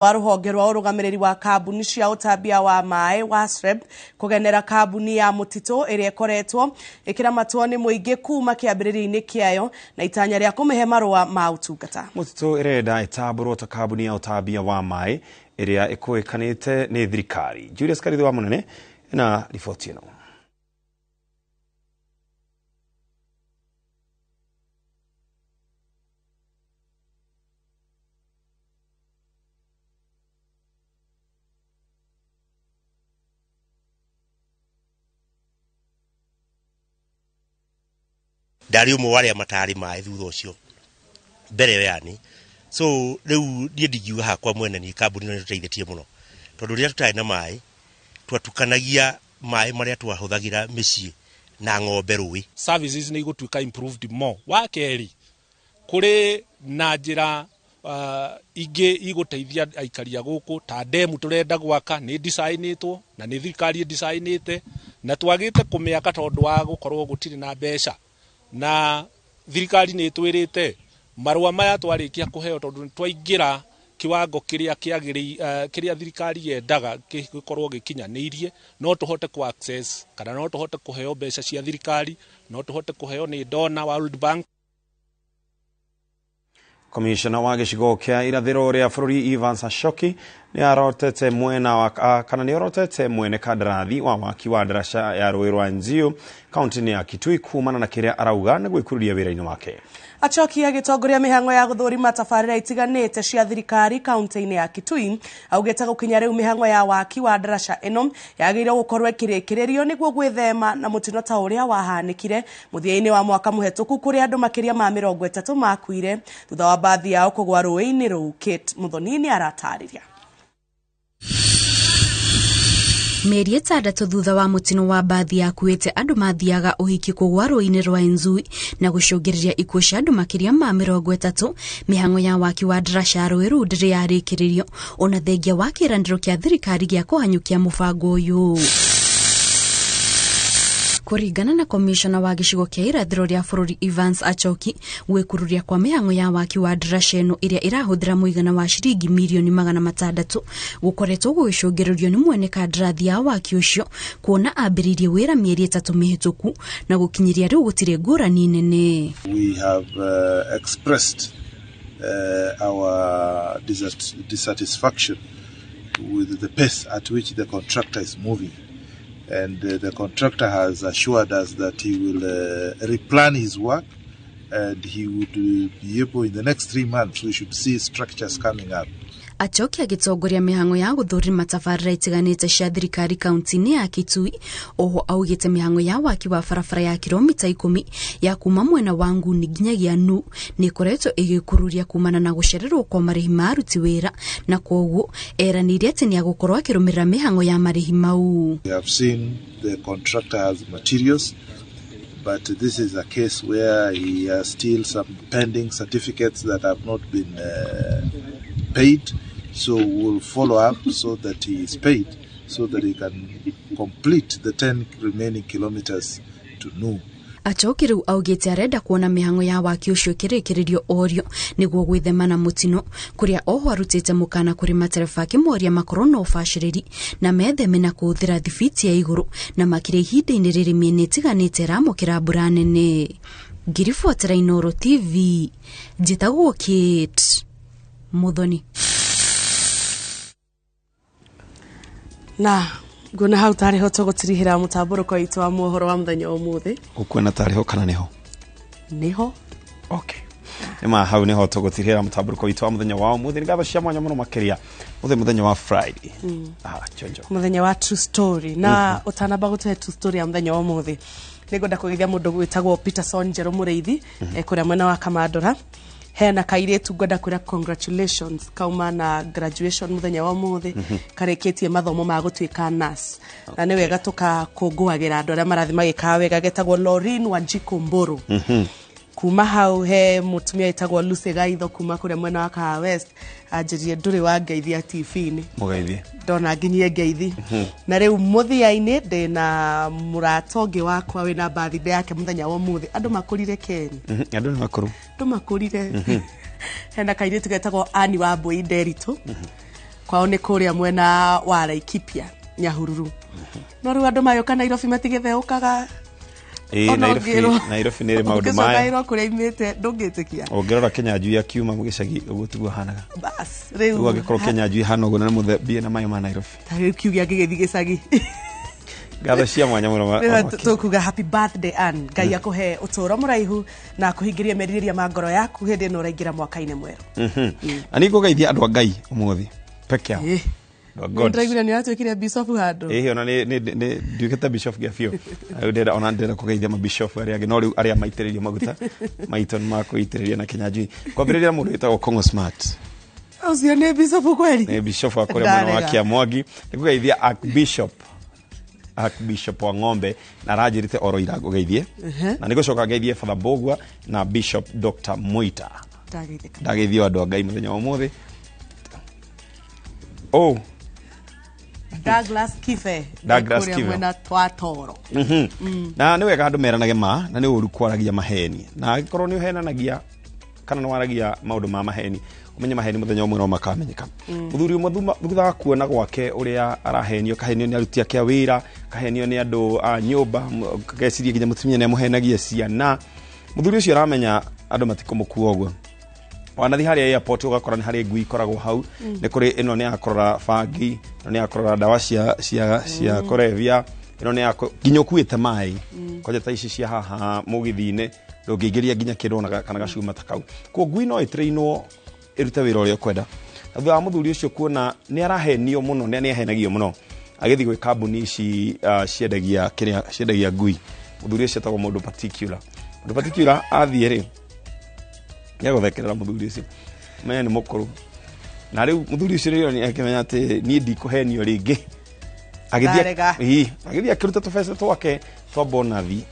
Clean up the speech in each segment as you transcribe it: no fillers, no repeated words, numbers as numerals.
Wa rũhonge rwa ũrũgamĩrĩri wa kambuni cia ũtambia wa maĩ WASREB kũgenera kambuni ya mũtitũ ĩrĩa ĩkoretwo ĩkĩramatwo nĩ mũingĩ kuma kĩambĩrĩria-inĩ kĩayo na itanya rĩa kũmĩhe marũa ma ũtungata. Mũtitũ ĩrenda ĩtambũrwo ta kambuni ya ũtambia wa maĩ ĩrĩa ĩkũĩkanĩte nĩ thirikari. Julius Karithi wa Mũnene na riboti ĩno. Ndarĩ ũmwe wa arĩa matarĩ maĩ thutha ũcio mbere ĩyo yani. So rĩu niĩ ndingiuga hakwa mwene niĩ kambuni ĩno nĩtũteithĩtie mũno, tondũ rĩrĩa tũtarĩ na maĩ twatukanagia maĩ marĩa twahũthagĩra mĩciĩ na ng'ombe rũĩ. Services nĩ igũtuĩka improved more. Wa kerĩ, kũrĩ na njĩra ingĩ igũteithia aikari a gũkũ ta demu tũrenda gwaka nĩ designĩtwo na nĩ thirikari ĩdesignĩte na twagĩte kũmĩaka tondũ wa gũkorwo gũtirĩ na mbeca, na thirikari nĩ ĩtwĩrĩte marũa maya twarĩkia kũheo tondũ nĩ twaingĩra kiwango kĩrĩa kĩagĩrĩire, kĩrĩa thirikari yendaga gĩkorwo gĩkinyanĩirie, no tũhote ku access kana no tũhote kũheo mbeca cia thirikari, no tũhote kũheo nĩ donor World Bank. Komishona wa gĩcigo kĩa irathĩro rĩa bũrũri Evans Achoki nĩ arotete mwena wa kana nĩ orotete mwene kandarathi wa waki wa ndaraca ya rũĩ rwa Nziũ kaunti-inĩ ya Kitui kumana na kĩrĩa arauga nĩ gwĩkururia wĩra-inĩ wake. Achoki agĩtongoria mĩhang'o ya gũthũrima tabarĩra itiganĩte cia thirikari kaunti-inĩ ya Kitui augĩte gũkinya rĩu mĩhang'o ya waki wa ndaraca ĩno yagĩrĩirwo gũkorwo ĩkĩrĩkĩrĩrio nĩguo gwĩthema na mũtino ta ũrĩa wahanĩkire mũthia-inĩ wa mwaka mũhetũku kũrĩa andũ makĩria ma 30 makuire thutha wa mbathi yao kũgwa rũĩ-inĩ rũu. Kate Muthoni nĩ aratarĩria. Mĩeri 6 thutha wa mũtino wa mbathi yakuĩte andũ mathiaga ũhiki kũgwa rũĩ-inĩ rwa Enzui na gũcũngĩrĩria ikuũ cia andũ makĩria ma 30, mĩhang'o ya waki wa ndaraca ya rũĩ rũu ndĩrĩ yarĩkĩrĩrio ona thengia wa kĩĩranĩro kĩa thirikari gĩa kũhanyũkia mũbango ũyũ. Kũringana na komishona wa gĩcigo kĩa irathĩro rĩa bũrũri Evans Achoki, gwĩkururia kwa mĩhang'o ya waki wa ndaraca ĩno ĩrĩa ĩrahũthĩra mũigana wa ciringi mirioni 600 gũkoretwo gũgĩcũngĩrĩrio nĩ mwene kandarathi ya waki ũcio kuona ambĩrĩirie wĩra mĩeri 3 mĩhĩtũku na gũkinyĩria rĩu gũtirĩ ngũrani nene. We have expressed our dissatisfaction with the pace at which the contractor is moving. And the contractor has assured us that he will replan his work and he would be able in the next 3 months we should see structures coming up. Achoki agĩtongoria mĩhang'o ya gũthũrima tabarĩra itiganĩte cia thirikari kaunti-inĩ ya Kitui, oho augĩte mĩhang'o ya waki wa barabara ya kilomita 10 ya kuma mwena wa Nguni nginyagia Nu nĩ ĩkoretwo ĩgĩkururia kumana na gũcererwo kwa marĩhi ma aruti wĩra, na kwoguo eranĩire atĩ nĩ agũkorwo akĩrũmĩrĩra mĩhang'o ya marĩhi mau. We have seen the contractor has materials, but this is a case where he has still some pending certificates that have not been paid. So we'll follow up so that he is paid, so that he can complete the 10 remaining kilometers to Nu. Achoki rĩu augĩte arenda kuona mĩhang'o ya waki ũcio ĩkĩrĩkĩrĩrio orio nĩguo gwĩthema na mũtino, kũrĩa oho arutĩte mũkana kũrĩ matereba akĩmoria makorwo na ũbacĩrĩri na metheme na kũhũthĩra thibiti ya igũrũ na makĩria ihinda-inĩ rĩrĩ mĩena ĩtiganĩte ĩramũkĩra mbura nene. Ngĩribotera Inooro TV, njĩtagwo Kate Muthoni. Na nguona hau tarĩ ho tũgũtirihĩra mũtambũrũko witũ wa mohoro wa mũthenya ũmũthĩ. Ũkuona tarĩ ho kana nĩho? Nĩho. Okay. Nĩma hau nĩho tũgũtirihĩra mũtambũrũko witũ wa mũthenya wa ũmũthĩ. Nĩ ngatho cia mwanya mũno makĩria mũthĩ mũthenya wa Friday. Chonjo. Mũthenya wa true story. Na ũtanamba gũtũhe true story ya mũthenya wa ũmũthĩ, nĩngwenda kũgeithia mũndũ wĩtagwo Peterson Njerũ Mũrĩithi, kũrĩa mwena wa Kamandũra. Hena kairĩtu ngwenda kwĩra congratulations kauma na graduation mũthenya wa ũmũthĩ, karĩkĩtie mathomo ma gũtuĩka nurse. Na nĩ wega tũkakũngũagĩra andũ arĩa marathiĩ magĩkaga wega, getagwo Lauren Wanjiku Mburu. Kuma hau he mũtumia wĩtagwo Lucy Gaitho kuma kũrĩa mwena wa Kahawa West, anjĩrire ndũrĩ wa ngeithia T V-inĩ. Mũgeithie. Ndona nginyie ngeithi. Na rĩu mũthia-inĩ ndĩna mũrata ũngĩ wakwa wĩna birthday yake mũthenya wa ũmũthĩ. Andũ makũrire Ken. Andũ nĩ makũrũ. Andũ makũrire. Hena kairĩtu getagwo Annie wa Mbui Nderitu. Kwao nĩ kũrĩa mwena wa Laikipia, Nyahururu. No rĩu andũ mayoka Nairobi matigĩtheũkaga. Ĩĩ, Ona Nairobi Nairobi nĩ ĩrĩ maũndũ maya. Ũngĩcoka kũrĩa imĩte ndũngĩtĩkia. Ũngĩrora Kĩnyanjui akiuma gĩcagi ũguo tiguo ahanaga. Bas, Rĩu rĩu angĩkorwo Kĩnyanjui hana ũguo na nĩ mũthembie na maĩ ma Nairobi. Ta rĩu kiugia ngĩgĩthiĩ gĩcagi. Ngatho cia mwanya mũno Rĩu tũkuga happy birthday Ann. Ngai akũhe ũtũũro mũraihu na akũhingĩrie merirĩria ma ngoro yaku hĩndĩ ĩno ũraingĩra mwaka-inĩ mwerũ. Na nĩ ngũgeithia andũ a Ngai ũmũthĩ peke yao. Ĩĩ. Andũ a God. Nĩndĩraiguire nĩ ũratuĩkire bishop handũ. Ĩĩ, ona nĩ nduĩkĩte bishop gĩa biũ. Rĩu ndĩrenda, ona ndĩrenda kũgeithia mabishop arĩa angĩ, no rĩu arĩa maitĩrĩirio maguta maitũ nĩ makũitĩrĩria na Kĩnyanjui. Kwambĩrĩria mũndũ wĩtagwo Kongo Smart. Ũcio nĩ bishop kweli? Nĩ bishop wa kũrĩa mwena wa Ndarega. Kĩamwangi. Nĩ kũgeithia Archbishop wa Ng'ombe, na aranjĩrĩte oro ira ngũgeithie, na nĩ gũcoka ngeithie Father Mbũgua na Bishop Dr. Muita. Ndageithĩka. Ndageithio andũ a Ngai mũthenya wa ũmũthĩ. Oh, Douglas Kibe. Douglas Kũrĩa Kibe. mwena twa Toro. Na nĩ wega andũ meranage ma, na nĩ ũru kwaragia maheni, na angĩkorwo nĩ ũhenanagia kana nĩ waragia maũndũ ma maheni, ũmenye maheni mũthenya ũmwe no makamenyeka. Mũthuri ũmwe thutha wa kuona gwake ũrĩa arahenio, kahenio nĩ aruti ake a wĩra, kahenio nĩ andũ a nyũmba, geciria nginya mũtumia nĩ amũhenagia ciana. Mũthuri ũcio aramenya andũ matikũmũkua ũguo. Wanathi harĩa airport ũgakora nĩ harĩ ngui ikoragwo hau, nĩ kũrĩ ĩno nĩ ya kũrora bangi, ĩno nĩ ya kũrora ndawa cia kũrebia, ĩno nĩ ya nginya ũkuĩte maĩ kwanja ta ici cia haha mũgithi-inĩ ndũngĩingĩria nginya kĩndũ ona kana gacuma ta kau. Koguo ngui no ĩtrainwo ĩrute wĩra ũrĩa ũkwenda. Na thutha wa mũthuri ũcio kuona nĩ arahenio mũno, nĩ ahenagio mũno, agĩthiĩ gwĩ kambuni ici ciendagia kĩrĩa, ciendagia ngui. Mũthuri ũcio etagwo mũndũ particular. Mũndũ particular athiĩ rĩ, nĩagũthekerera mũthuri ũcio, menya nĩ mũkũrũ. Na rĩu mũthuri ũcio rĩrĩa nĩ akĩmenya atĩ niĩ ndikũhenio rĩngĩ, Ndarega. Ĩĩ, agĩthiĩ akĩruta tũbeca twake twa bonathi,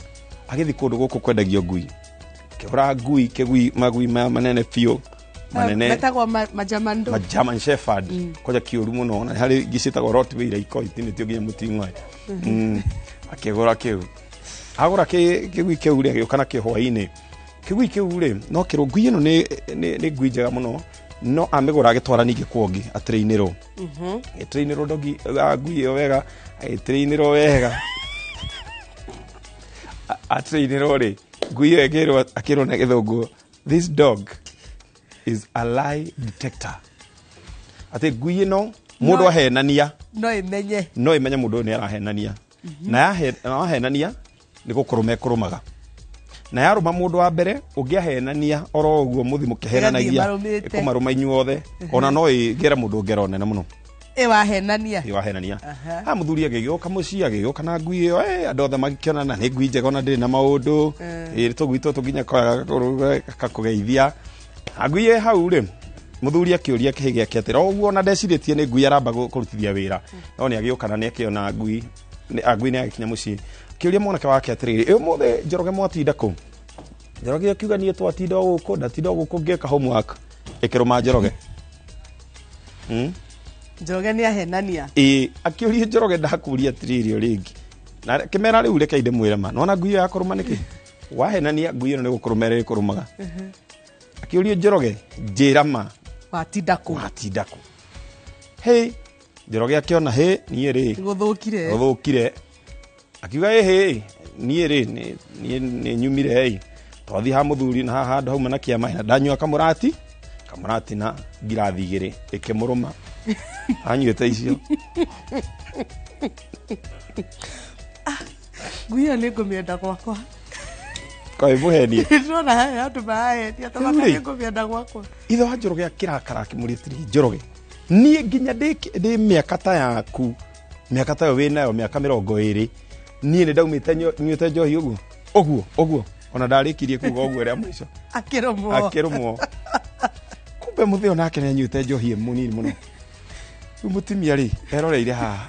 agĩthiĩ kũndũ gũkũ kwendagio ngui, akĩgũra ngui kĩgui, magui maya manene biũ, manene. Metagwo majamando. Ma German Shepherd, kwanja kĩũru mũno, na harĩ ingĩ ciĩtagwo Rottweiler itinĩtio nginya mũting'oe. Akĩgũra kĩu, agũra kĩgui kĩu rĩ, agĩũka nakĩo hwaĩ-inĩ. Kĩgui kĩu rĩ, no kĩrũ ngui ĩno nĩ ngui njega mũno, no amĩgũra agĩtwara ningĩ kwongi atĩrĩinĩrwo. Agĩtĩrĩinĩrwo ndogi ngui ĩyo wega, agĩtĩrĩinĩrwo wega. Atĩrĩinĩrwo rĩ, ngui ĩyo akĩrwo na gĩthũngũ, this dog is a lie detector. Atĩ ngui ĩno mũndũ ahenania no ĩmenye, no ĩmenye mũndũ ũyũ nĩ arahenania. Na wahenania nĩ gũkũrũma ĩkũrũmaga. Na yarũma mũndũ wa mbere, ũngĩahenania oro ũguo mũthi mũkĩhenanagia, Ĩgathiĩ ĩmarũmĩte. ĩkũmarũma inyuothe, ona no ĩgere mũndũ ngero nene mũno. Ĩ wahenania. Ĩ wahenania. Ha mũthuri agĩgĩũka mũciĩ, agĩgĩũka na ngui ĩyo, andũ othe magĩkĩona na nĩ ngui njega ona ndĩrĩ na maũndũ. Ĩ tũgui tũtũ nginya kakũgeithia. Na ngui ĩ hau rĩ, mũthuri akĩũria kĩhĩ gĩake atĩrĩ, o ũguo ona ndecirĩtie nĩ ngui aramba kũrutithia wĩra. No nĩ agĩũka na nĩ akĩona ngui, ngui nĩ agĩkinya mũciĩ. Akĩũria mwanake wake atĩrĩrĩ, ĩ ũmũthĩ Njoroge mwatinda kũ? Njoroge akiuga niĩ twatinda o gũkũ, ndatinda o gũkũ ngĩka homework. Ĩkĩrũma Njoroge. Njoroge nĩ ahenania. Ĩ, akĩũria Njoroge ndakũria atĩrĩrĩ o rĩngĩ. Na kĩmera rĩu reke ndĩmwĩre ma. Nona ngui ĩyo yakũrũma nĩkĩ? Wahenania ngui ĩno nĩ gũkũrũma ĩrĩkũrũmaga. Akĩũria Njoroge, njĩra ma. Watinda kũ? Watinda kũ? Hĩ, Njoroge akĩona hĩ, niĩ rĩ. Gũthũkire. Gũthũkire. Akiuga ĩhĩ, niĩ rĩ, niĩ nĩ nyumire ĩ. Twathiĩ ha mũthuri na haha handũ hauma na kĩama, na ndanyua kamũrati, kamũrati na ngirathi igĩrĩ ĩkĩmũrũma. Anyuĩte icio. Ngui ĩyo nĩ ngũmĩenda gwakwa. Kwa ĩmũhenie. Ndĩrona haha andũ marahenia, ta Rĩu maka rĩ. nĩ ngũmĩenda gwakwa. Ithe wa Njoroge akĩrakara akĩmũria atĩrĩ, Njoroge, niĩ nginya ndĩ mĩaka ta yaku, mĩaka ta ĩyo wĩnayo, mĩaka mĩrongo ĩrĩ, niĩ nĩ ndaumĩte nyuĩte njohi ũguo, ũguo, ũguo, ona ndarĩkirie kuga ũguo rĩa mũico. Akĩrũmwo. Akĩrũmwo. Kumbe mũthĩ onake nĩ anyuĩte njohi ĩ mũnini mũno. Rĩu mũtumia rĩ, eroreire haha.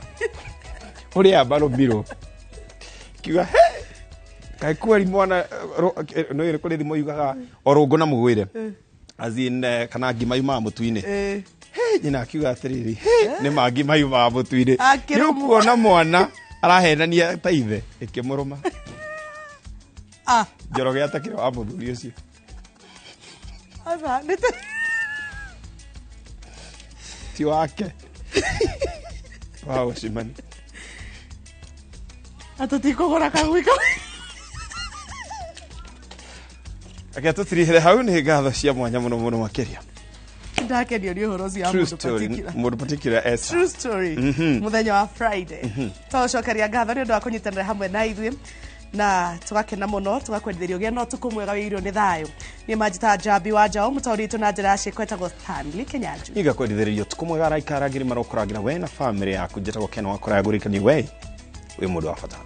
Ũrĩa ambarũmirwo. Kiuga, he! Kaĩ kweri mwana, nĩ kũrĩ thimo yugaga, o rũngũ na mũgwĩre. As in, kana ngima yumaga mũtu-inĩ. He, nyina akiuga atĩrĩrĩ, he, nĩ ma ngima yumaga mũtu-inĩ. Akĩrũmwo. Nĩ ũkuona mwana arahenania ta ithe, ĩkĩmũrũma. Njoroge atakĩrĩ wa mũthuri ũcio. Aca, nĩ Ti wake. Wa gũcemania. Atũtikũgũra kagui kau. Reke tũtirihĩre hau. Nĩ ngatho cia mwanya mũno mũno makĩria. Ndakenio nĩ ũhoro ũcio wa True mũndũ story. particular. Mũndũ particular esa. True story. Muthenya wa Friday twagucokeria ngatho nĩ ũndũ wa kũnyitanĩra hamwe na ithuĩ, na tũgakena mũno, tũgakwendithĩria ũgĩe na ũtukũ mwega wĩirwo nĩ thayũ. Niĩ manjĩtaga Njambi wa Njaũ, mũtaũri witũ na njĩra ya ciĩko etagwo Stanley Kenyanjui. Igakwendithĩrĩria ũtukũ mwega, araika arangĩri marokũrangĩra we na bamĩrĩ yaku. Njĩtagwo Ken wa kũraya, ngũririkanie we wĩ mũndũ wa bata.